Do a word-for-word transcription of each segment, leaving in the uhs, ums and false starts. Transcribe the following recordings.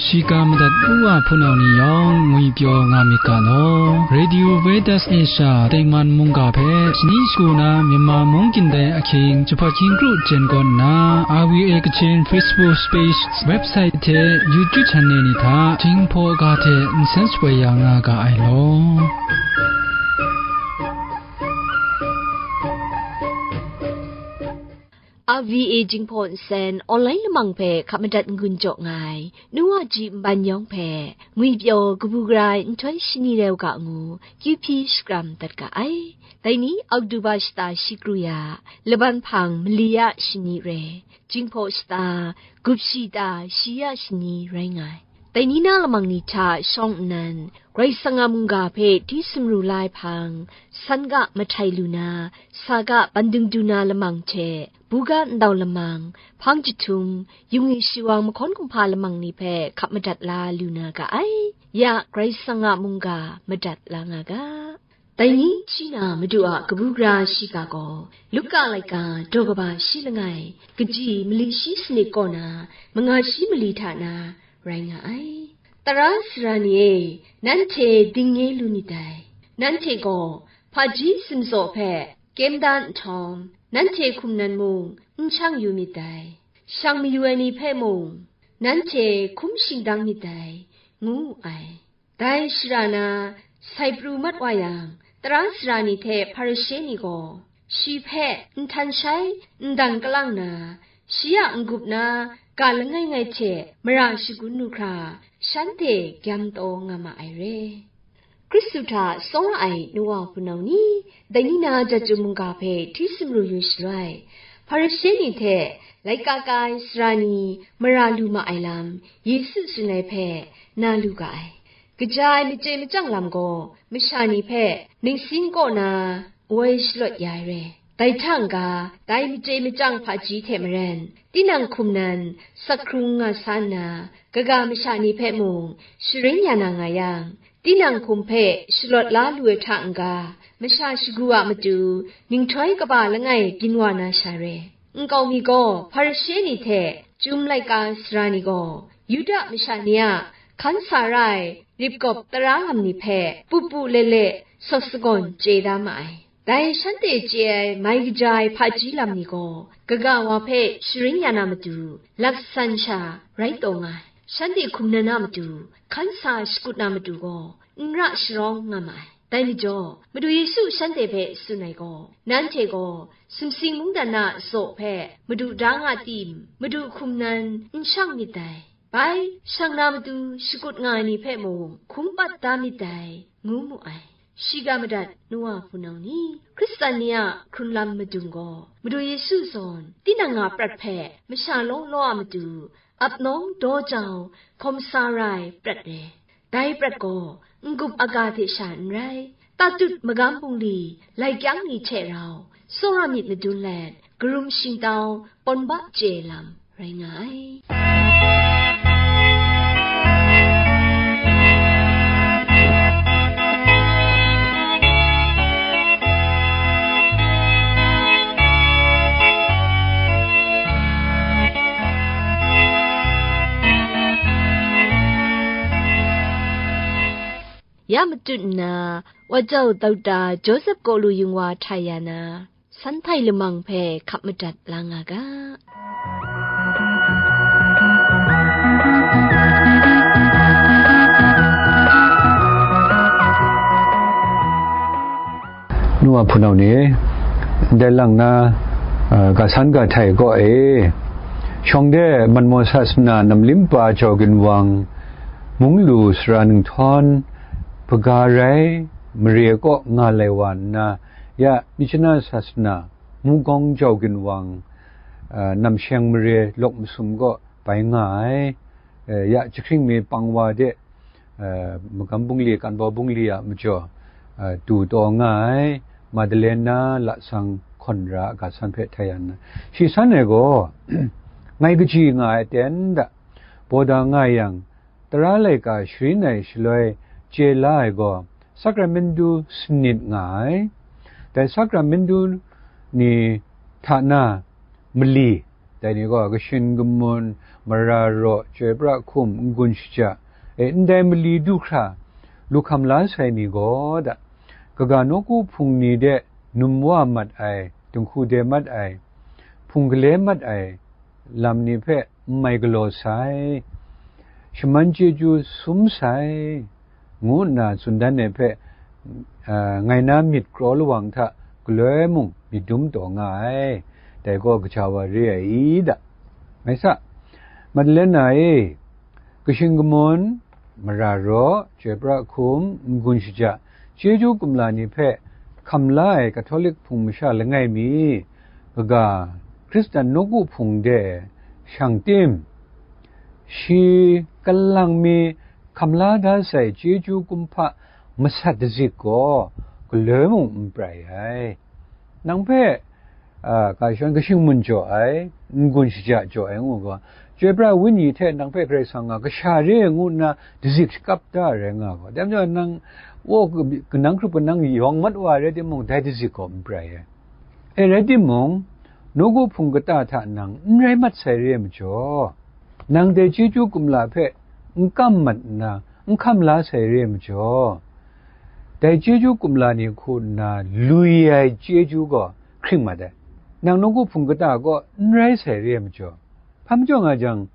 Shiga madat u wa hpunau ni yawng ngwi pyaw nga myit ga law. Radio Veritas Asia tengman mungga hpe shani shagu na Myanmar mung gindai ahkying jahpawt hkying kru jen kawn nna, R V A Kachin Facebook page, website hte YouTube channel ni hta Jinghpaw ga hte nsen shapoi ya nga ga ai law. R V A Jinghpaw Nsen online lamang hpe hkap madat n-gun jaw nga ai, nu wa ji nban yawng hpe, ngwi pyaw kabu gara ai nhtoi shani rau ga ngu, Q P shakram dat ga ai. Dai ni, Oktoba shata shi kru ya, laban hpang mali ya shani re, Jinghpaw shata, gup shi ta shi ya shani rai nga ai. Dai ni na lamang ni hta shawng nnan, Karai Kasang a mungga hpe hti sumru la ai hpang, san ga mahtai lu na, sa ga bandung du na lamang hte, buga ndau lamang, hpang jahtum, yung e shiwang mahkawn kumhpa lamang ni hpe hkap madat la lu na ga ai. Ya Karai Kasang a mungga madat la nga ga. Dai ni hti na Madu a kabu gara shiga gaw, Luka laika daw kaba shi langai, kaji mali shi sanit kaw na, manga shi mali hta na, rai nga ai. Tara sara ni e, nanhte dingnye lu myit dai. Nanhte gaw hpaji simzaw hpe kyem da nhtawm, nanhte hkum nan mung n shang yu myit dai. Shang mayu ai ni hpe mung, nanhte hkum shingdang myit dai, ngu wu ai. Dai shara na, sai pru mat wa yang, tara sara ni hte Hparishe ni gaw, shi hpe nhtan shai, ndang kalang na, shi a n-gup na ga langai ngai hte mara shagun lu hkra, shanhte gyam taw nga ma ai re. Hkristu hta tsawra ai nu wa hpunau ni, dai ni na jat chyum mungga hpe hti sumru yu shaloi, Hparishe ni hte laika ka ai sara ni mara lu ma ai lam, Yesu tsun ai hpe na lu ga ai. Kaja ai machye machyang lam gaw masha ni hpe ningsin kaw na woi shalawt ya ai re. Dai hta n-ga, dai machye machyang hpaji hte maren, tinang hkum nan sak hkrung nga sa nna, kaga masha ni hpe mung sharin ya na nga yang, tinang hkum hpe shalawt la lu ai hta n-ga, masha shagu a matu ninghtoi kaba langai byin wa na sha re. Nkau mi gaw Hparishe ni hte Chyum laika sara ni gaw, Yuda masha ni a hkan sa ra ai ripkawp tara lam ni hpe pupu le le sawt sagawn chye da ma ai. Dai shanhte chye ai mai kaja ai hpaji lam ni gaw, kaga wa hpe sharin ya na matu, lat san sha rai taw nga ai. Shanhte hkum nan na matu, hkan sa shakut na matu gaw, n ra sharawng nga ma ai. Dai majaw, Madu Yesu shanhte hpe tsun ai gaw, nanhte gaw sumsing mungdan na zaw hpe madu da nga tim, madu hkum nan n shang myit dai. Bai, shang na matu shakut nga ai ni hpe mung hkum pat da myit dai, ngu mu ai. Shiga madat nu wa hpunau ni, Hkristan ni a hkrun lam madung gaw, Madu Yesu zawn tinang a prat hpe masha law law a matu ap nawng daw jau hkawm sa ra ai prat re. Dai prat gaw n-gup aga hte sha n rai, tatut magam bungli, lai kyang ni hte rau, tsawra myit madun let, karum shingtau pawn ba chye lam rai nga ai. Ya matut nna, Wa Jau Dauta Joseph Kalu Yungwa hta ya na, San Hpai Lamang hpe hkap madat la nga ga. Nu wa hpunau ni, ndai lang na, a, ga san ga htai kaw e, shawng de Manmaw sasana namlim pa Jau Ginwang, mung lu sara ninghtawn, hpaga rai, mare kaw nga lai wa nna, ya Michina sasana, Mugawng Jau Ginwang, a, namsheng mare lawk masum kaw bai nga ai. E, ya jahkring mi pang wa de, e, magam bungli, kanbaw bungli a majaw, e, du taw nga ai, Madalena Lasang hkawn ra a ga san hpe htai ya nna, shi san e gaw, ngai kaji nga ai aten da, baw da nga yang, tara laika sharin ai shaloi chye la ai gaw, Sakramentu sanit nga ai. Dai Sakramentu ni hta na mali, Dai ni gaw kashin kamun, mara raw, chyoi pra hkum, n-gun shaja, e, ndai mali du hkra lu hkam la sai ni gaw da, kaga nawku hpung ni de num wa mat ai, dinghku de mat ai, hpung gale mat ai lam ni hpe n mai galaw sai, shaman chyeju sum sai, ngu nna tsun dan ai hpe, a, ngai na myit kraw lawang hta galoi mung myit dum taw nga ai, dai gaw kaja wa re ai i da. Mai sa, Madalena e, kashin kamun, mara raw, chyoi pra hkum, n-gun shaja, chyeju kumla ni hpe hkam la ai Katolik hpung masha langai mi, kaga Hkristan nawku hpung de shang tim, shi kalang mi hkam la da sai chyeju kumhpa masat dazik gaw galoi mung n prai ai. Nang hpe, a, ga shawn kashing mun jaw ai, n-gun shaja jaw ai ngu gaw, chyoi pra wenyi hte nang hpe Karai Kasang a kasha re ngu nna dazik shakap da rai nga gaw, dai majaw nang, wo, kanang hkrup kanang yawng mat wa ai rai timung, dai dazik gaw n prai ai. E rai timung, nawku hpung kata hta nang n rai mat sai re ai majaw, nang dai chyeju kumla hpe n kam mat nna, n hkam la sai re ai majaw, dai chyeju kumla ni hku nna lui ai chyeju gaw hkring mat ai. Nang nawku hpung kata kaw n rai sai re ai majaw, hpa majaw nga jang,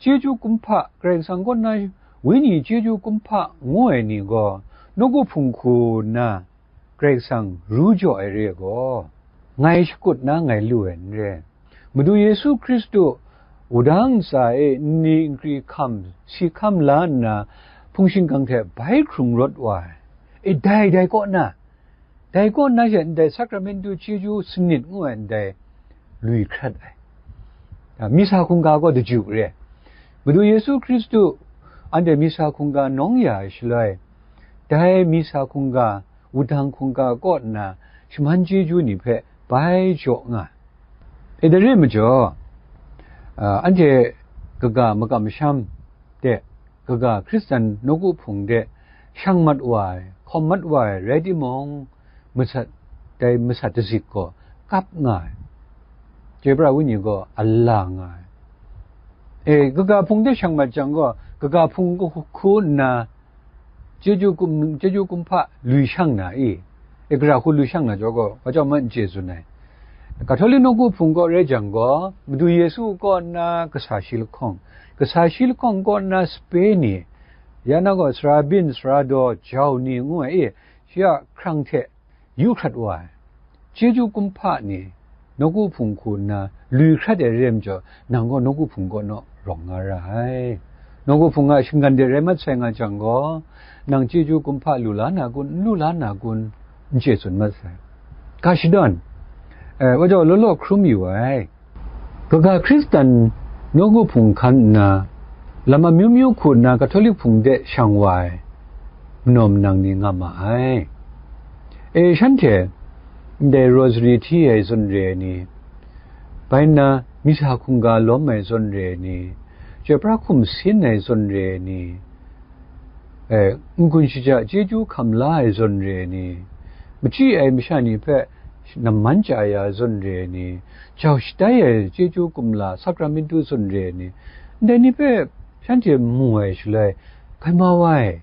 chyeju kumhpa, Karai Kasang kaw na wenyi chyeju kumhpa ngu ai ni gaw, nawku hpung hku nna Karai Kasang ru jaw ai re ai gaw, ngai shakut na ngai lu ai n re. Madu Yesu Hkristu wudang ntsa e nni nkri hkam si hkam la nna, hpung shingkang hte bai hkrung rawt wa ai. E dai, dai kaw na, dai kaw na she ndai sakramentu chyeju sanit ngu ai ndai lui hkrat ai. A, misa hkungga gaw daju re. Madu Yesu Hkristu anhte misa hkungga nawng ya ai shaloi, dai misa hkungga wudang hkungga kaw nna shaman chyeju ni hpe bai jaw nga ai. E dai re ai majaw, a, anhte kaga makam masham de, kaga Hkristan nawku hpung de shang mat wa ai, hkawm mat wa ai rai timung, masat, dai masat dazik gaw kap nga ai. Chyoi pra wenyi gaw ala nga ai. E, kaga hpung de shang mat jang gaw, kaga hpung hku nna, chyeju kum, chyeju kumhpa lui shang na i? E, gara hku lui shang na jaw gaw, wa chyawm n chye tsun ai. Katolik nawku hpung kaw rai jang gaw, Madu Yesu kaw nna kasa shi lahkawng, kasa shi lahkawng kaw nna sape ni, ya na gaw sara byin, sara daw, jau ni ngu ai i, shi a hkrang hte yu hkrat wa ai. Chyeju kumhpa ni nawku hpung hku nna lui hkrat ai re ai majaw, nang gaw nawku hpung kaw naw rawng nga ra ai. Nawku hpung a shinggan de rai mat sai nga jang gaw, nang chyeju kumhpa lu la na kun, n lu la na kun, n chye tsun mat sai. Ga shadawn, eh, wa jaw law law hkrum yu ai. Kaga Hkristan nawku hpung hkan nna, lam amyu myu hku nna Katolik hpung de shang wa ai manaw manang ni nga ma ai. E, shanhte ndai rosary hti ai zawn re ai ni, bai nna misa hkungga lawm ai zawn re ai ni, chyoi pra hkum sin ai zawn re ai ni, e, n-gun shaja chyeju hkam la ai zawn re ai ni, machyi ai masha ni hpe namman chya ya zawn re ai ni, jau shatai ai chyeju kumla sakramentu zawn re ai ni, ndai ni hpe shanhte mu ai shaloi, grai mau ai.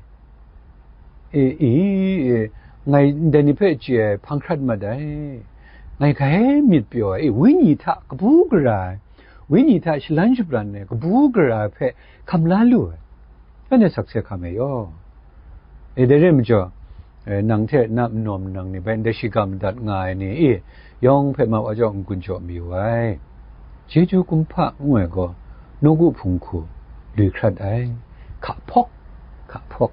E, i, e, ngai ndai ni hpe chye ai hpang hkrat mat ai. Ngai grai myit pyaw ai. E, wenyi hta kabu gara ai, wenyi hta shalan shabran ai kabu gara ai hpe hkam la lu ai. Anhte sakse hkam e yaw. E, dai re ai majaw, e, nang hte na manaw manang ni bai ndai shiga madat nga ai ni, e, yawng hpe ma wa jaw n-gun jaw mayu ai. Chyeju kumhpa ngu ai gaw, nawku hpung hku lui hkrat ai, hka hpawk, hka hpawk.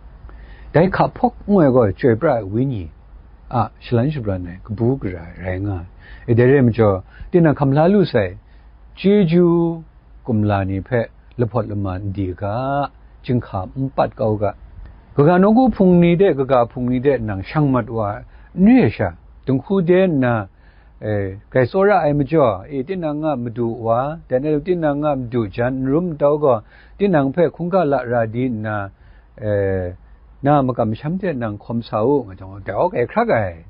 Dai hka hpawk ngu ai gaw, chyoi pra ai wenyi a shalan shabran ai kabu gara rai nga ai. E, dai re ai majaw, tinang hkam la lu sai, chyeju kumla ni hpe lahpawt lama n di ga, jinghka n pat kau ga. Kaga nawku hpung ni de, kaga hpung ni de nang shang mat wa n re ai sha, dinghku de nna, e, grai tsawra ai majaw, e, tinang a madu wa, dan e tinang a madu jan n rum n tau gaw, tinang hpe hkungga lara di nna, e, na makam masham hte nang hkawm sa u, nga jang, dai gaw grai hkrak ai.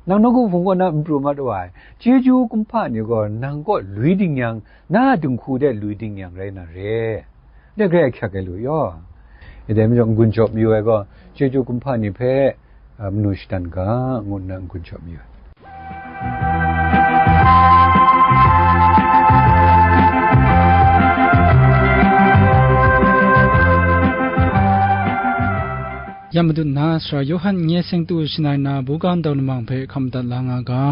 Nang nawku hpung kaw na n pru mat wa ai, chyeju kumhpa ni gaw nang kaw lui ding yang, na dinghku de lui ding yang rai na re. De grai ahkyak ai lu yaw. E dai majaw n-gun jaw mayu ai gaw, chyeju kumhpa ni hpe, a, manu shadan ga, ngu nna n-gun jaw mayu ai. Ya matut nna, Sara Yawhan nye seng tu shangai na buga ndau lamang hpe hkam madat la nga ga.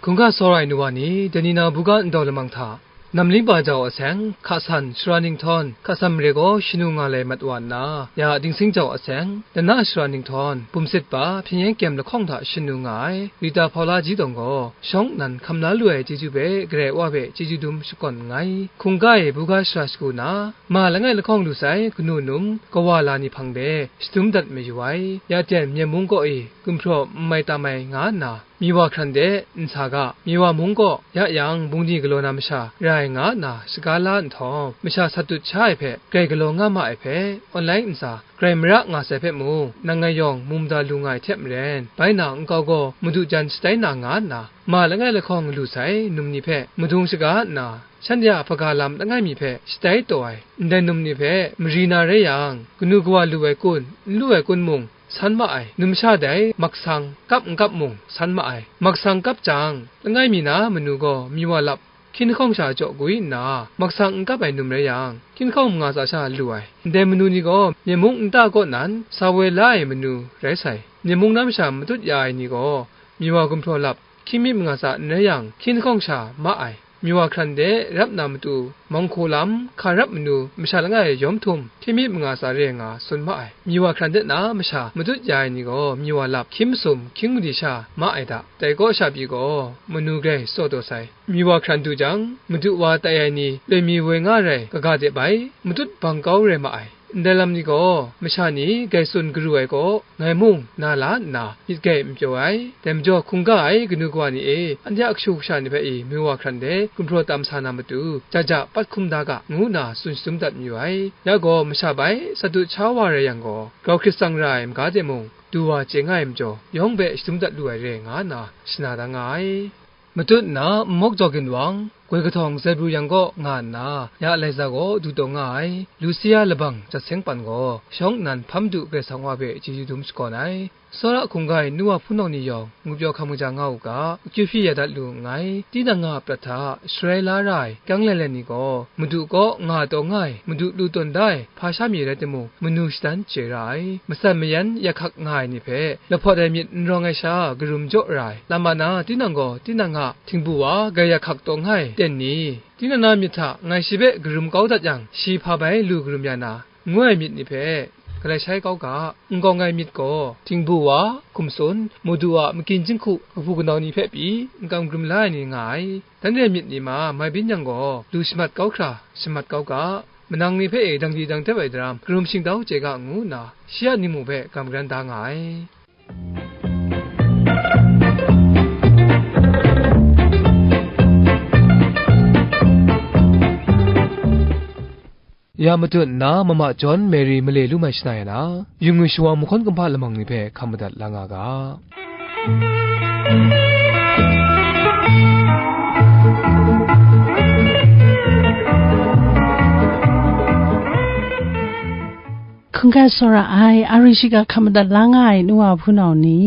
Hkungga sawra ai nu wa ni, dai ni na buga ndau lamang hta, Namling ba jau aseng, hka san, sara ninghtawng, hka san mare gaw shanu nga lai mat wa nna, ya dingsing jau aseng, dana sara ninghtawng, bumsit ba, hpyen yen kyem lahkawng hta shanu nga ai, Rita Hpaula Ji Dawng gaw, shawng nnan hkam la lu ai chyeju hpe Karai Wa hpe chyeju dum shakawn nngai. Hkungga e buga shara shagu na, ma langai lahkawng lu sai, kanu num, kawa la ni hpang de, shadum dat mayu ai, ya ten Myen mung kaw e, gumhpraw n mai tam ai nga nna, Myi wa hkran de, n sa ga, Myi wa mung kaw, ya yang, bungli galaw na masha, rai nga nna, shaga la nhtawm, masha sat dut sha ai hpe, grai galaw nga ma ai hpe, online ntsa, grai mara nga sai hpe mung, nang ngai yawng, mu mada lu nga ai hte maren, bai na nkau gaw, madu jan shatai na nga nna, ma langai lahkawng lu sai, num ni hpe, madung shaga nna, shanhte a hpaga lam langai mi hpe, shatai taw ai, ndai num ni hpe, mari na rai yang, kanu kawa lu ai kun, n lu ai kun mung, san ma ai, numsha dai maksang kap n kap mung san ma ai. Maksang kap jang, langai mi na manu gaw myi wa lap hkying lahkawng sha jaw gwi nna, maksang n kap ai num rai yang, hkying lahkawng manga tsa sha lu ai. Ndai manu ni gaw Myen mung nta kaw nan sa woi la ai manu rai sai. Myen mung na masha matut ya ai ni gaw, myi wa gumhpraw lap hkying myit manga tsa n rai yang, hkying lahkawng sha ma ai. Myi wa hkran de rap na matu, manghku lam, hka rap manu, masha langai yawm htum, hkying myit manga tsa re nga, sun ma ai. Myi wa hkran de na masha matut ya ai ni gaw, myi wa lap, hkying masum, hkying mali sha ma ai da. Dai kaw sha pyi gaw, manu grai tsaw taw sai. Myi wa hkran du jang, madu wa tai ai ni, loi mi woi nga rai, kaga de bai, matut bang kau rai ma ai. Ndai lam ni gaw, masha ni gai tsun garu ai gaw, ngai mung na la nna, myit gai n pyaw ai. Dai majaw, hkungga ai kanu kawa ni e, anhte a kashu kasha ni hpe i, myi wa hkran de gumhpraw tam sa na matu, ja ja pat hkum da ga, ngu nna tsun shadum dat mayu ai. Ya gaw, masha bai sat dut sha wa rai yang gaw, grau hkrit tsang ra ai maga de mung, du wa chye nga ai majaw, yawng hpe shadum dat lu ai re nga nna, shana da nga ai. Matut nna, nmawk jaw ginwang, goi kahtawng Zebru yang kaw nga nna, ya Laiza gaw du taw nga ai, Lusia labang jat seng pan gaw, shawng nnan hpam du Karai Kasang Wa hpe chyeju dum shakawn ai. Tsawra hkungga ai nu wa hpunau ni yawng, ngupyaw hkam kaja nga u ga, akyu hpyi ya dat lu nngai. Tinang nga a prat hta, sharai la ra ai, kyang lai lai ni gaw, Madu kaw nga taw nga ai, Madu lu tawn da ai, hpa sha mi rai timung, manu shadan chye ra ai. Matsan mayan ya hkak nga ai ni hpe, lahpawt ai myit n rawng ai sha, karum jaw ra ai. Lam a na, tinang gaw, tinang a, htingbu wa, grai ya hkak taw nga ai, ten ni? Tinang na myit hta, ngai shi hpe karum kau dat yang, shi hpa bai lu karum ya na, ngu ai myit ni hpe, galai shai kau ga, nkau ngai myit gaw, htingbu wa, hkum tsun, Madu a makyin jinghku, kahpu kanau ni hpe pyi, n kam karum la ai ni nga ai. Dan re myit ni ma, mai byin yang gaw, lu shamat kau hkra, shamat kau ga, manang ni hpe e dangdi dangdep ai daram, karum shingtau chye ga ngu nna, shi a ningmu hpe gam garan da nga ai. Ya matut nna, mama John Mary male lu mai shana ya na, yu ngwi shawang mahkawn kumhpa lamang ni hpe hkam madat la nga ga. Hkungga tsawra ai, ari shiga hkam madat la nga ai nu wa hpunau ni,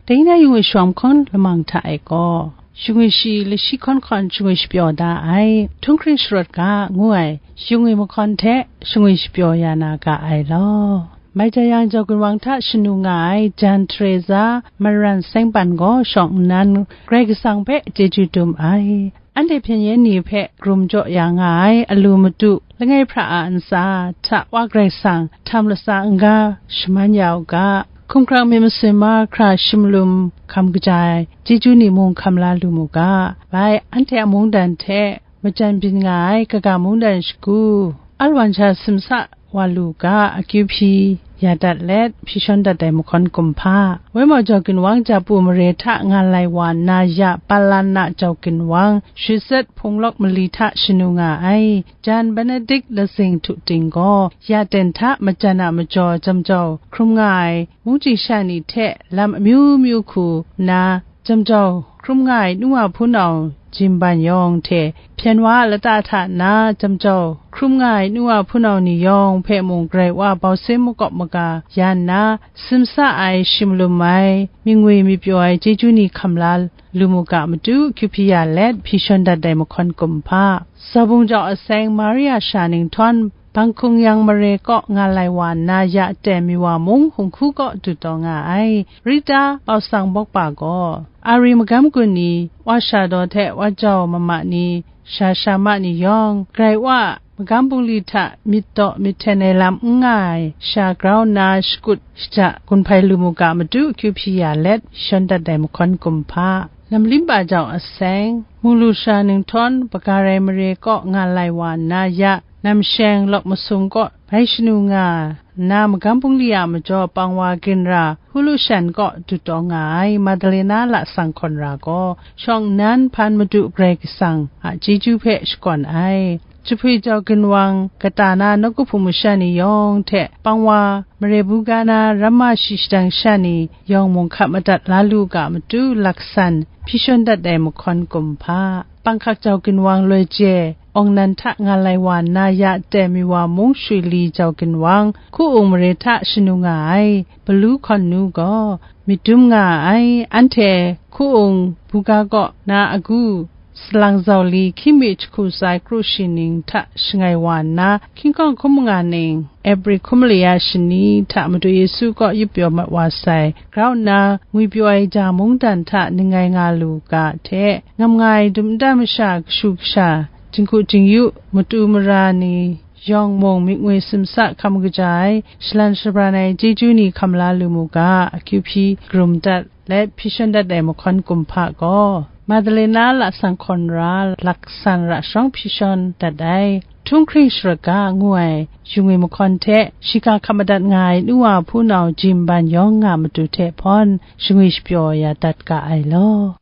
dai na yu ngwi shawang mahkawn lamang hta e gaw, yu ngwi shi lashi hkawn hkawn yu ngwi shapyaw da ai, htunghkring sharawt ga ngu ai, yu ngwi mahkawn hte yu ngwi shapyaw ya na ga ai law. Mai ja yang jau ginwang hta shanu nga ai Jan Teresa Maran Sengpan gaw shawng nnan Karai Kasang hpe chyeju dum ai. Anhte hpyen yen ni hpe karum jaw ya nga ai alu madu, langai hpra a ntsa hta Wa Karai Kasang htam latsa n-ga shaman ya u ga, hkumhkrang myit masin mahkra shi malum hkam kaja ai chyeju ni mung hkam la lu mu ga, bai anhte a mungdan hte majan byin nga ai kaga mungdan shagu, alwan sha simsa wa lu ga, akyu hpyi ya dat let, hpyi shawn dat ai mahkawn kumhpa, Woi Mau Jau Ginwang Japu mare hta nga lai wa nna ya, Palan na Jau Ginwang, Shizet Hpung Lawk Mali hta shanu nga ai, Jan Benedict Lazing Htu Ting gaw, ya ten hta majan a majaw jam jau hkrum nga ai, mungchying sha ni hte lam amyu myu hku nna, jam jau hkrum nga ai nu wa hpunau jimban yawng hte, hpyen wa a lata hta na jam jau hkrum nga ai nu wa hpunau ni yawng hpe mung, Karai Wa bau sin makawp maga ya nna, simsa ai, shi malum ai, myingwi myit pyaw ai chyeju ni hkam la lu mu ga matu, kyu hpyi ya let, hpyi shawn dat ai mahkawn kumhpa, Zabung jau aseng Maria sha ninghtawm, Bangkung yang mare kaw nga lai wa nna, ya aten mi wa mung, hung hku kaw du taw nga ai, Rita Pau Sang Bawkpa gaw, Ari magam gun ni, wa sha daw hte wa jau mama ni, sha sha ma ni yawng, Karai Wa a magam bungli hta myit daw myit hten ai lam n nga ai, sha grau nna shakut shaja gun hpai lu mu ga matu, kyu hpyi ya let, shawn dat ai mahkawn kumhpa, Namlimba jau aseng, Munglu sha ninghtawm, Bagarai mare kaw nga lai wa nna ya, Namsheng Lawk Masum kaw bai shanu nga nna, magam bungli a majaw pang wa ginra, Hulu shan kaw du taw nga ai, Madalena Lasang Hkawn Ra gaw, shawng nnan hpan Madu Karai Kasang a chyeju hpe shakawn ai. Jahpwi jau ginwang kata na nawku hpung masha ni yawng hte, pang wa mare buga na ramma shi shadang sha ni yawng mung hkap madat la lu ga matu, laksan hpyi shawn dat ai mahkawn kumhpa, panghkak jau ginwang loi je, awng nan hta nga lai wa nna ya aten mi wa mung, shwi li jau ginwang, hku-ung mare hta shanu nga ai, Balu Hkawn Nu gaw, myit dum nga ai, anhte hku-ung buga kaw na agu, salang zau li, hkying mi jahku tsa ai kru shi ning hta shangai wa nna, hkying hkawng hkum manga ning, Ebri hkum mali ya shani hta Madu Yesu kaw yup pyaw mat wa sai, grau nna ngwi pyaw ai ja mungdan hta ning ngai nga lu ga hte, ngam nga ai dum nta masha kashu kasha, jinghku jingyu, matu mara ni yawng mung, myit ngwi simsa hkam kaja ai, shalan shabran ai chyeju ni hkam la lu mu ga, akyu hpyi karum dat let hpyi shawn dat ai mahkawn kumhpa gaw, Madalena Lasang Hkawn Ra, laksan ra shawng hpyi shawn dat ai, Htunghkring Sharaga ngu ai shingwi mahkawn hte, shiga hkap madat nga ai nu wa hpunau jimban yawng nga matu hte hpawn, shangwi shapyaw ya dat ga ai law.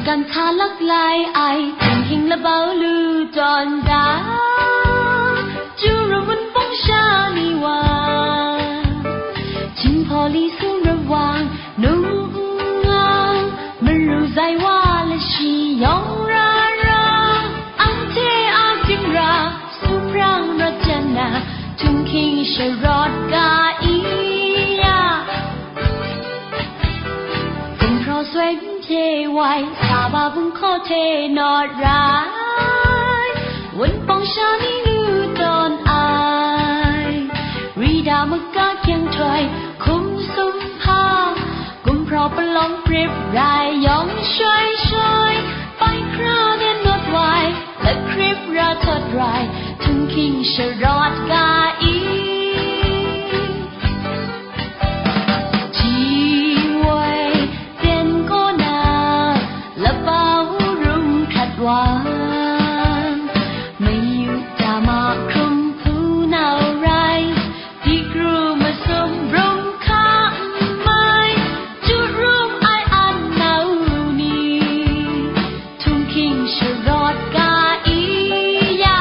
Kan hta lak lai ai, htinghking labau lu tawn da. Chyu rum wunpawng sha ni wa, Jinghpaw li sung rawt wa, nung n nga, maru zai wa lashi yawng ra ra, anhte a ginra, sumrang rawt jan na, htunghking sharawt ga i ya. Gumhpraw soi n hpye wai, Saba bung hkaw hte nawt rai, wunpawng sha ni nu tawn ai, Rida maga kyang htoi, hkum sum hpa, gumhpraw palawng prip rai, yawng shoi shoi, bai hkra de nawt wai, lakrip ra htawt rai, htunghking sharawt ga i. Ji woi ten kaw na, labau rum hkrat wa, mayu dama hkrum hpunau rai, dikru masum brum hka n mai, jut rum ai an nau ni, htunghking sharawt ga i ya.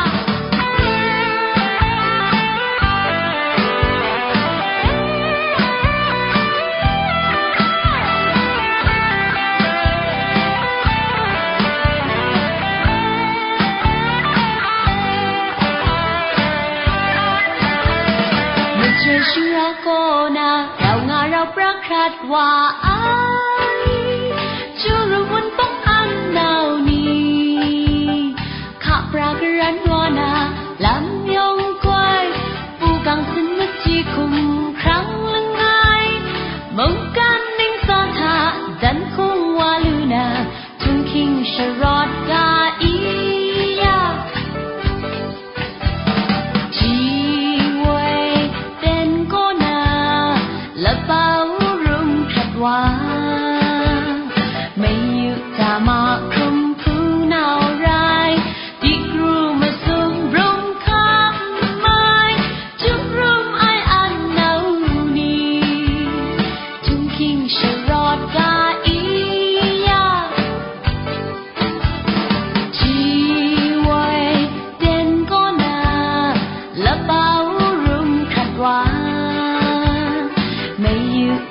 Maje shara kaw na, rau nga rau pra hkrat wa ai, chyu rum wunpawng an nau ni, hka pra karan wa na, lam yawng goi, pu gang sin machyi hkum hkrang langai, mungkan ningsa hta dan hkung wa lu na, htunghking sharawt ga i.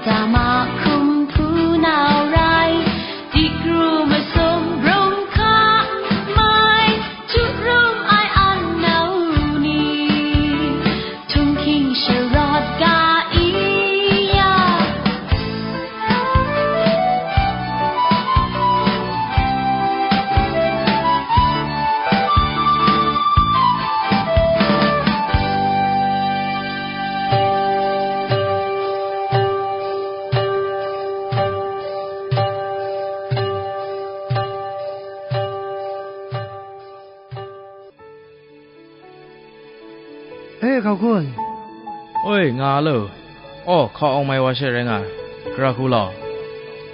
Dama hkum hpunau rai, dikru masum rum hka mai, churum ai an nau ni, htunghking sharawt ga i ya. E, hkau hku ai. Oi, nga a lo. Aw, hkau awng mai wa she rai nga ai. Gara hku law.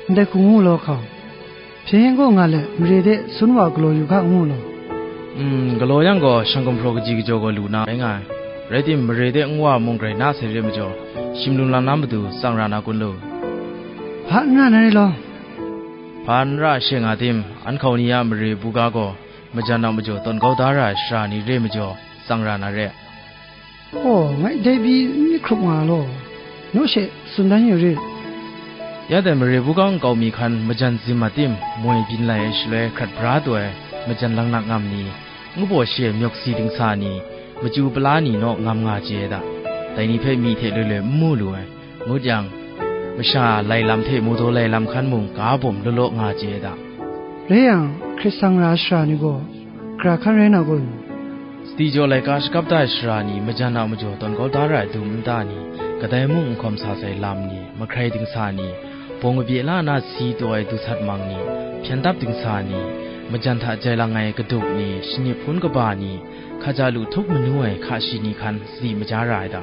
Ndai hku ngu law hkau. Hpyen yen kaw nga let, mare de sun wa galaw yu hka ngu law. Mm, galaw yang gaw, shang gumhpraw kaji kajaw gaw lu na rai nga ai. Rai tim, mare de nwa mung grai na sai re majaw, shim lum lam na matu tsang ra na kun lu. Hpa n ra na re law. Hpa n ra she nga tim, an hkau ni a mare buga gaw, majan a majaw tawn kau da ra ai shara ni re majaw, tsang ra na re. Aw, ngai dai pyi n myit hkrup nga law, naw she tsun dan yu rit. Ya dai mare buga nkau mi hkan majan zim a tim, moi byin lai ai shaloi hkrat bra taw ai majan langnak ngam ni, ngu baw shi ai myawk si dingsa ni, machyu pala ni naw ngam nga chye ai da. Dai ni hpe myi hte loi loi n mu lu ai. Ngut yang, masha lai lam hte mawdaw lai lam hkan mung ga bawm law law nga chye ai da. Rai yang, hkrit sang ra ai shara ni gaw, gara hkan rai na kun? Sadi jaw laika shakap da ai shara ni, majan a majaw tawn kau da ra ai dum nta ni, kadai mung n hkawm sa sai lam ni, mahkrai dingsa ni, bawng kabye la na si taw ai dusat mang ni, hpyen dap dingsa ni, majan hta jai lang ai kaduk ni, shanip hpun kaba ni, hkaja lu htup manu ai hka shi ni hkan sadi maja ra ai da.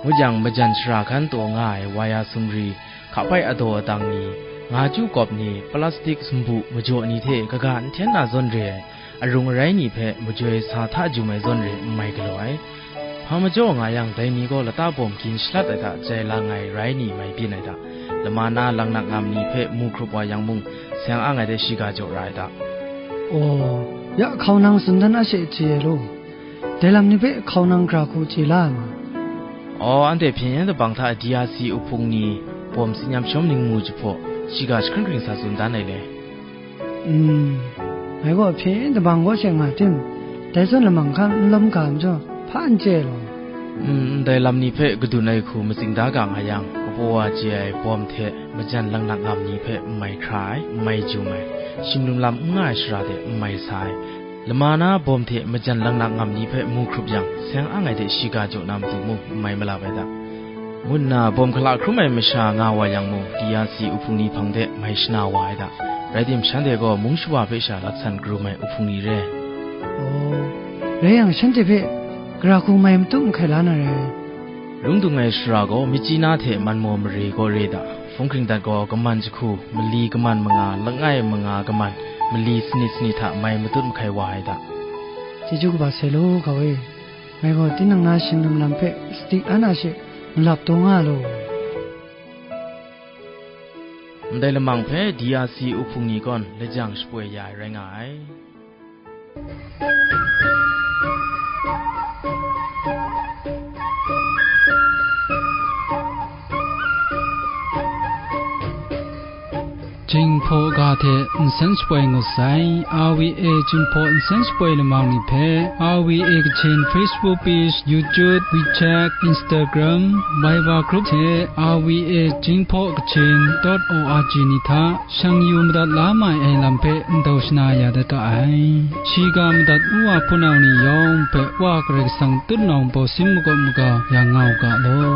Ngut yang, majan shara hkan taw nga ai waya sumri, hkapai adaw adang ni, nga chyu kawp ni, plastik sumbu majaw ni hte kaga n hten na zawn re ai, arung arai ni hpe majoi sa hta jum ai zawn re n mai galaw ai. Hpa majaw nga yang, dai ni gaw lata bawm gin shalat ai hta jai lang ai rai ni mai byin ai hta, lama na langnak ngam ni hpe mu hkrup wa yang mung, seng ang ai de shiga jaw ra ai hta. Aw, ya hkau nang tsun dan a she chye ai law. Dai lam ni hpe hkau nang gara hku chye la ai ma? Aw, anhte hpyen yen dabang hta D R C uhpung ni, bawm tsin yam shawm ningmu jahpaw, shiga jahkring hkring sa tsun dan ai le. Mm, ngai gaw hpyen yen dabang kaw she nga tim, dai zawn lamang hkan n lawm ga majaw, hpa n chye ai law. Mm, ndai lam ni hpe kadun ai hku matsing da ga nga yang, kabaw wa chye ai bawm hte majan langnak ngam ni hpe n mai hkra ai, n mai jum ai, shim lum lam n nga ai shara de n mai sa ai, lama na bawm hte majan langnak ngam ni hpe mu hkrup yang, seng ang ai de shiga jaw na matu mung n mai malap ai da, ngu nna bawm hkala hkrum ai masha nga wa yang mung, D R C uhpung ni hpang de mai shana wa ai da. Rai tim, shanhte gaw mung shawa hpe sha laksan karum ai uhpung ni re. Aw, rai yang, shanhte hpe gara hku mai matut mahkai la na rai. Lung dung ai shara gaw, myit chyi na hte man maw mare gaw re da. Hpung hkring dat gaw, kaman jahku, mali kaman manga, langai manga kaman, mali sanit sanit hta mai matut mahkai wa ai da. Chyeju kaba sai law, hkau e. Ngai gaw tinang na shim lum lam hpe sadi an a she malap taw nga law. Ndai lamang hpe D R C uhpung ni gaw lajang shapoi ya ai rai nga ai. Jinghpaw ga hte nsen shapoi ngut sai. R V A Jinghpaw nsen shapoi lamang ni hpe R V A Kachin Facebook page, YouTube, WeChat, Instagram, Viber group hte R V A Jinghpaw Kachin dot O R G ni hta shang yu madat la mai ai lam hpe ndau shana ya dat ga ai. Shiga madat ngu wa hpunau ni yawng hpe Wa Karai Kasang tutnawng baw sin makawp maga ya nga u ga law.